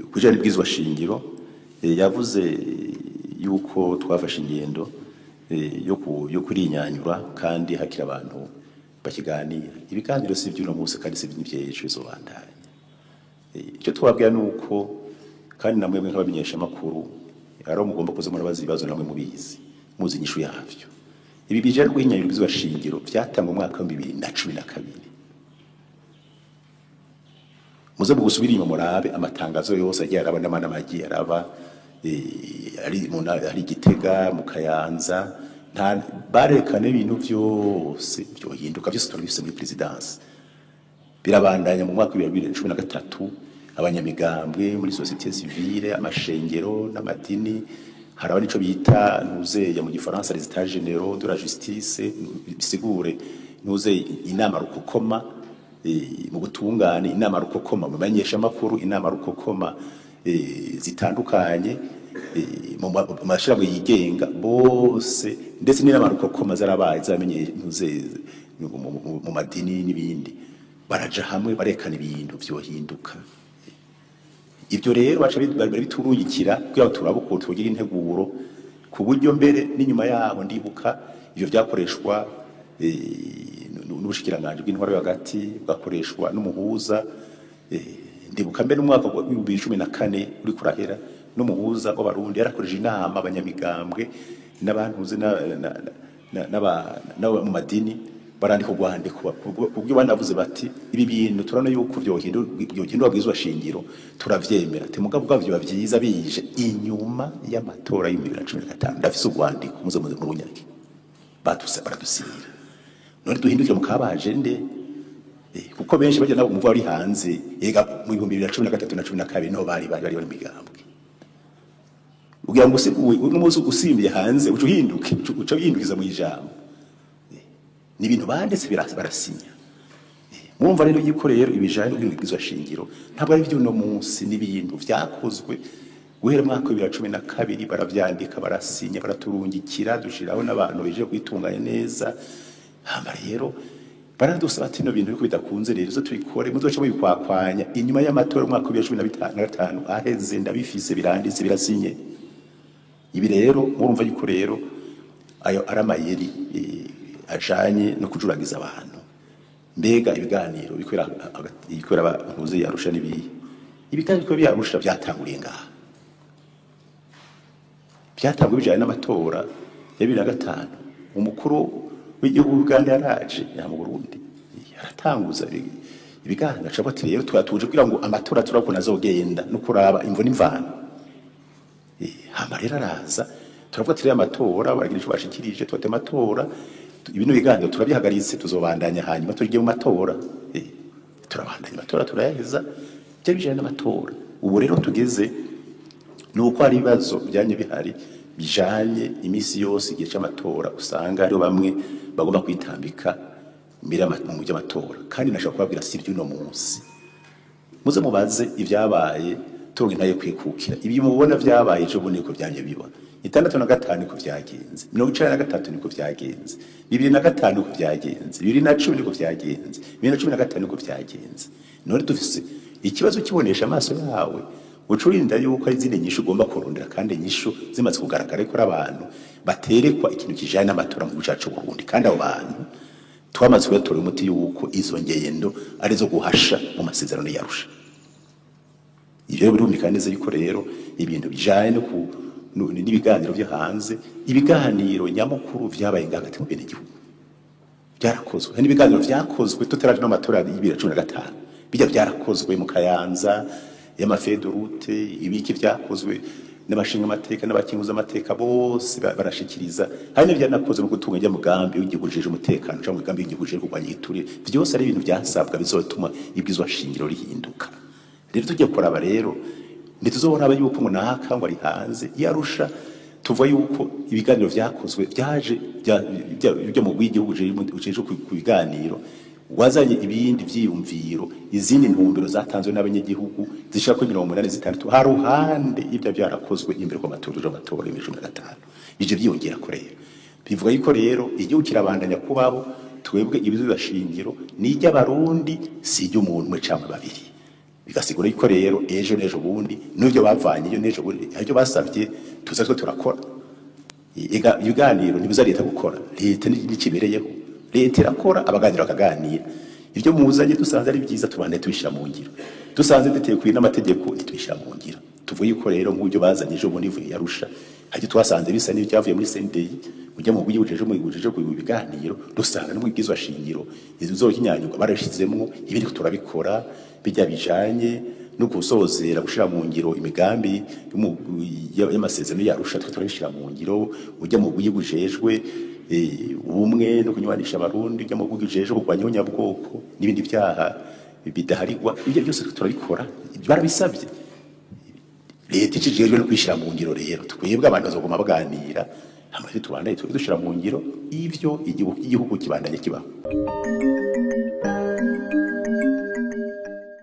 Kujana ibwirizwa shingiro, yavuze yuko twafashe ingendo yo kurinyanyura kandi hakiri abantu bakiganira. Ibiganiro si ivy'uno munsi kandi si n'ivy'ejo, bizobandanya. Icyo twabwira ni uko kandi namwe nk'abamenyeshamakuru ari mugomba kuza murabaza ibibazo namwe mubizi, muzi inyishu yavyo. Ibi bijanye no guhinyanyura ibwirizwa shingiro vyatangwa mu mwaka wa 2012. Muze mugusubira inyuma murabe amatangazo yose agiye araba n'amanama agiye araba, ari mu ntara, ari Gitega, mu Kayanza, nta barekana ibintu vyose vyohinduka, vyose turabifise muri présidence. Birabandanya mu mwaka wa 2013, abanyamigambwe muri société civile, amashengero n'amadini, haraba nico bita ntuzeya mu gifaransa les états généraux de la justice, bisigure ntuze inama rukokoma mu butungane, inama rukokoma mu menyeshamakuru, inama rukokoma zitandukanye mu mashirahamwe yigenga bose, ndetse n'inama rukokoma zarabaye zamenye ntuze mu madini n'ibindi, baraja hamwe barekana ibintu vyohinduka. Ibyo rero baca biturungikira kugira ngo turabe ukuntu tugira integuro ku buryo mbere n'inyuma yaho. Ndibuka ivyo vyakoreshwa n'ubushikiranganji bw'intwaro yo hagati, bwakoreshwa n'umuhuza. Ndibuka mbere n'umwaka wa 2014 uri kurahera, n'umuhuza w'Abarundi yarakoresheje inama abanyamigambwe n'abantuze n'aba mu madini, barandika urwandiko kubwo banavuze bati: "Ibi bintu turabona yuko vyohindura bwizwa shingiro, turavyemera." Ati: "Mugabo bwavyo biba vyiza bije inyuma y'amatora y'2015." Ndafise urwandiko, muze murunyake. Batuse baradusinyira. None duhindukire mu kabaje nde? Kuko benshi bajya nabo muva bari hanze yega mu 2013 na 12 niho bari mu migambwe. Ugira ngo uno munsi usimbiye hanze uca uhinduke, uca uhindukiza mu ijambo. Ni ibintu banditse, barasinya. Murumva rero yuko rero ibijanye n'ubwizwa shingiro ntabwo ari iby'uno munsi, n'ibintu vyakozwe guhera mu mwaka wa 2012, baravyandika, barasinya, baraturungikira, dushiraho n'abantu beje kwitunganya neza. Hama rero baradusaba ati: "No bintu biko bidakunze rero zo tubikore, muzoce mubikwakwanya inyuma y'amatora mu mwaka wa 2015 aheze." Ndabifise, biranditse, birasinye. Ibi rero murumva yuko rero ayo ari amayeri ajanye no kujuragiza abantu. Mbega ibiganiro bikorera bikorera ntuzi Arusha n'ibihe? Ibiganiro bikorera Arusha byatanguriye ngaha, byatanguye bijanye n'amatora ya 2005. Umukuru w'igihugu Uganda yaraje ya mu Burundi, aratanguza ibiganiro, aca ati: "Rero twatuje kugira ngo amatora turabona azogenda no kuraba imvo n'imvano." Hama rero araza, turavuga ati: "Rero amatora baragira ico bashikirije, twate amatora, ibintu biganiro turabihagaritse, tuzobandanya hanyuma tugiye mu matora." Turabandanya amatora turayaheza, byari bijanye n'amatora. Ubu rero tugeze ni uko hari ibibazo byanye bihari bijanye imisi yose igihe c'amatora, usanga hariho bamwe bagomba kwitambika imbere mu by'amatora. Kandi nashobora kubabwira si iby'uno munsi, muze mubaze ibyabaye turonka intaye kwikukira. Ibi mubona vyabaye ejo bundi niko vyanje biba, 65 niko vyagenze, 93 niko vyagenze, 2005 niko vyagenze, 2010 niko vyagenze, 2015 niko vyagenze. None dufise ikibazo kibonesha amaso yawe, uca urinda yuko ari izindi nyishu ugomba kurondera, kandi inyishu zimaze kugaragara ko ari abantu baterekwa ikintu kijanye n'amatora mu gihugu cacu Burundi. Kandi abo bantu twamaze kuyatora umuti yuko izo ngendo ari zo guhasha mu masezerano y'Arusha. Ivyo rero birumvikana neza yuko rero ibintu bijanye no ku n'ibiganiro vyo hanze, ibiganiro nyamukuru vyabaye ngagati mu bene gihugu, byarakozwe. Hari n'ibiganiro vyakozwe tutaraje no matora ya 2015, bijya byarakozwe mu Kayanza y'ama feuilles de route, ibiki vyakozwe n'abashinga amateka n'abakinguza amateka bose barashikiriza. Hari n'ivyanakozwe mu gutunganya mugambi w'igihugu ujejwe umutekano cyangwa umugambi w'igihugu ujejwe kurwanya igiturire. Vyose ari ibintu vyasabwa bizotuma ibwizwa shingiro rihinduka. Rero tugiye kuraba rero, ntituzobona yuko ngo naka ngo ari hanze yarusha. Tuva yuko ibiganiro vyakozwe vyaje byo mu rw'igihugu ujejwe ku biganiro, wazanye ibindi vyiyumviro, izindi ntumbero zatanzwe n'abanyagihugu zishika kuri 86, haruhande ibyo byarakozwe imbere ku matora y'amatora ya 2015, bije byiyongera ko. Rero bivuga yuko rero igihugu kirabandanya kubaho. Twebwe ibizwa shingiro ni iry'Abarundi, si iry'umuntu umwe canke babiri. Bigasigura yuko rero ejo n'ejo bundi n'ivyo bavanye iyo n'ejo bundi haryo basavye tuza two turakora. Ega ibiganiro ntibiza leta gukora, leta n'ikibereyeho, leta irakora, abaganira bakaganira. Ibyo muzanye dusanze ari byiza tubane tubishira mu ngiro, dusanze dutekwiye n'amategeko ntitubishira mu ngiro. Tuvuye yuko rero nk'uburyo bazanye ejo bundi ivuye Arusha, haryo twasanze bisa n'ibyavuye muri CNDI, ujya mu buryo bujeje mu bujeje ku biganiro, dusanga no mu bwizwa shingiro izokinyanyuka barashizemwo ibindi turabikora bijya bijanye no gusozera gushira mu ngiro imigambi y'amasezerano ya Arusha, twe turabishira mu ngiro. Ujya mu buryo bujejwe ubumwe no kunywanisha abarundi, ujya mu buryo bujejwe kurwanya ihonyabwoko n'ibindi byaha bidaharigwa, ibyo byose turabikora barabisabye. Leta icijejwe no kwishira mu ngiro. Rero twebwe abantu bazoguma baganira, hama tubandanye dushira mu ngiro ivyo igihugu kibandanye kibaho.